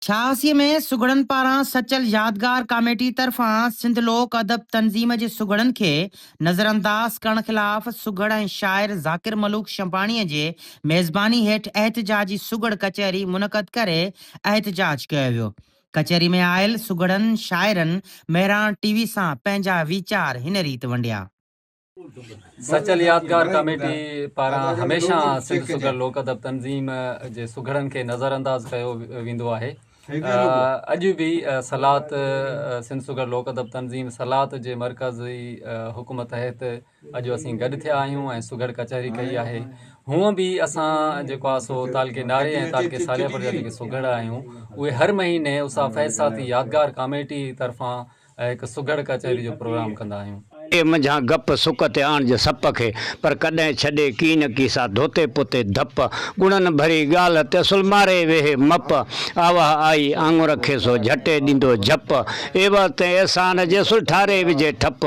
86 ۾ سگهڙن پاران سچل يادگار ڪاميٽي طرفان سنڌ لوڪ ادب تنظيم جي سگهڙن کي نظرانداز ڪرڻ خلاف سگهڙ ۽ شاعر ذاڪر ملوڪ شنباڻيء جي ميزباني هيٺ احتجاجي سگهڙ ڪچهري منعقد ڪري احتجاج ڪيو ويو. ڪچهري ۾ آيل سگهڙن شاعرن مهراڻ ٽي وي سان پنهنجا ويچار هن ريت ونڊيا. سچل يادگار ڪاميٽي پاران هميشه سنڌ سگهڙ لوڪ ادب تنظيم جي سگهڙن کي نظر انداز ڪيو ويندو آهي اڄ به سلات سنڌ سگهڙ لوڪ ادب تنظيم سلات جي مرڪزي حڪم تحت اڄ اسين گڏ ٿيا آهيون ۽ سگهڙ ڪچهري ڪئي آهي هونء به اسان جيڪو آهي سو تعلقي ناري ۽ تعلقي صالح پور جا جيڪي سگهڙ آهيون اهي هر مهيني اسا فيض ساٿي يادگار ڪاميٽي طرفان ۽ هڪ سگهڙ ڪچهري جو پروگرام ڪندا آهيون. اي منجهان گپ سڪ تي آڻج سپ کي، پر ڪڏهن ڇڏي ڪين ڪي سا ڌوتي پوتي ڌپ، ڳڻن ڀري ڳالهه تي اصل ماري ويهي مپ، آواه آئي آڱر کي سو جهٽي ڏيندو جهپ، عيوض تنهن احسان جي اصل ٺاري وجهي ٺپ،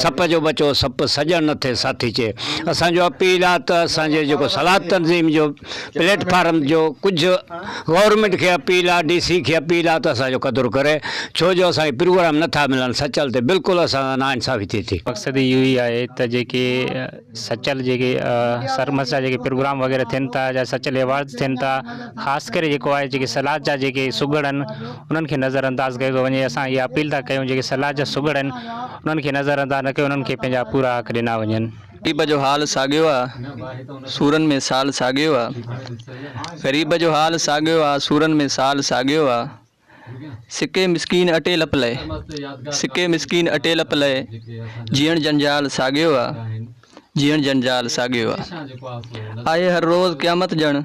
سپ جو ٻچو سپ سڄڻ نه ٿئي ساٿي چي. اسان جو اپيل آ ته اسان جي جيڪو سلاد تنظيم جو پليٽ فارم جو ڪجهه گورنمينٽ کي اپيل آ ڊي سي کي اپيل آ ته اسان جو قدر ڪري ڇو جو اسان کي پروگرام نه ٿا ملن سچل تي بلڪل اسان سان ناانصافي ٿئي ٿي. مقصد اهو ئي آهي ته جيڪي سچل جيڪي سرمست جا جيڪي پروگرام وغيره ٿين ٿا يا سچل ايوارڊز ٿين ٿا خاص ڪري جيڪو آهي جيڪي سلاد جا جيڪي سگهڙ آهن انهن کي نظر انداز ڪيو ٿو وڃي اسان اها اپيل ٿا ڪيون جيڪي سلاد جا سگهڙ آهن انهن کي نظر انداز نه ڪيو انهن کي پنهنجا پورا حق ڏنا وڃن. غريب جو حال ساڳيو آ، سورن ۾ سال ساڳيو آ. غريب جو حال ساڳيو آ، سورن ۾ سال ساڳيو آ. سڪي مسڪين اٽي لپ لئي، سڪي مسڪين اٽي لپ لئي، جيئڻ جنجال ساڳيو آ، جيئڻ جنجال ساڳيو آ. آهي هر روز قيامت ڄڻ،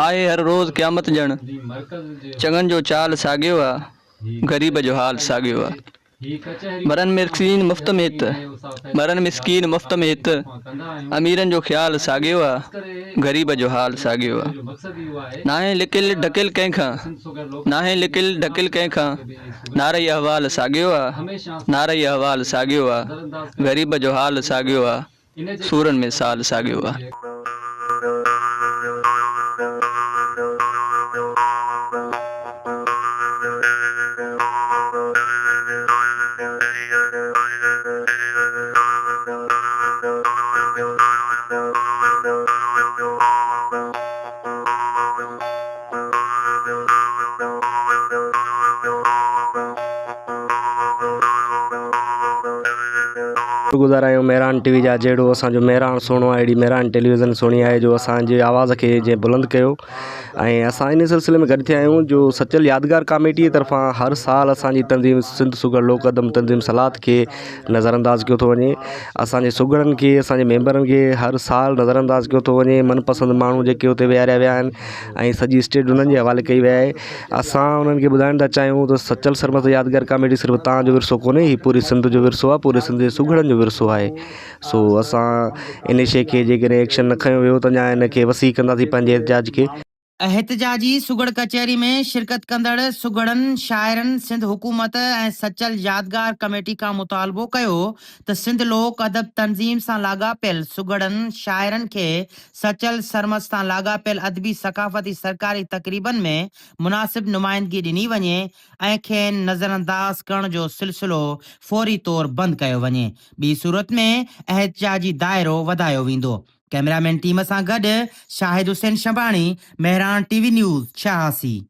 آهي هر روز قيامت ڄڻ، چڱن جو چال ساڳيو آ، غريب جو حال ساڳيو آ. مرن مسڪين مفت ۾ هت، مرن مسڪين مفت ۾ هت، اميرن جو خيال ساڳيو آ، غريب جو حال ساڳيو آ. ناهي لڪل ڍڪيل ڪنهن کان، ناهي لڪل ڍڪيل ڪنهن کان، نارئي احوال ساڳيو آ، نارئي احوال ساڳيو آ، غريب جو حال ساڳيو آ، سورن ۾ سال ساڳيو آ. شڪرگذار آهيون مهراڻ ٽي وي جا جهڙو اسان جو مهراڻ سهڻو آهي اهڙي مهراڻ ٽيليويزن سهڻي آهي جو اسان جي آواز کي جنهن بلند ڪيو ۽ اسان ان سلسلي ۾ گڏ ٿيا آهيون جو سچل يادگار ڪاميٽي طرفان هر سال اسان جي تنظيم سنڌ سگهڙ لوڪ ادب تنظيم سلات کي نظر انداز ڪيو ٿو وڃي اسان جي سگهڙن کي اسان جي ميمبرن کي هر سال نظر انداز ڪيو ٿو وڃي من پسند ماڻهو جيڪي اتي ويهاريا ويا آهن ۽ سڄي اسٽيٽ انهن جي حوالي ڪئي وئي آهي اسان انهن کي ٻڌائڻ ٿا چاهيون ته سچل سرمست يادگار ڪاميٽي صرف توهان جو ورثو ڪونهي هي پوري سنڌ جو ورثو آهي پوري سنڌ جي سگهڙن جو ورثو آهي سو اسان ان شيء کي جيڪڏهن ايڪشن نه کنيو ويو ته اڃا ان کي وسيع ڪنداسين پنهنجي احتجاج کي. احتجاجي سگهڙ ڪچهري ۾ شرڪت ڪندڙ سگهڙن، شاعرن سنڌ حڪومت ۽ سچل يادگار ڪميٽي کان مطالبو ڪيو ته سنڌ لوڪ ادب تنظيم سان لاڳاپيل سگهڙن، شاعرن کي سچل سرمست سان لاڳاپيل ادبي ثقافتي سرڪاري تقريبن ۾ مناسب نمائندگي ڏني وڃي ۽ کين نظرانداز ڪرڻ جو سلسلو فوري طور بند ڪيو وڃي ٻي صورت ۾ احتجاجي دائرو وڌايو ويندو. ڪئميرامين ٽيم سان گڏ Shahid Hussain Shambani, Mehran T V news, 86.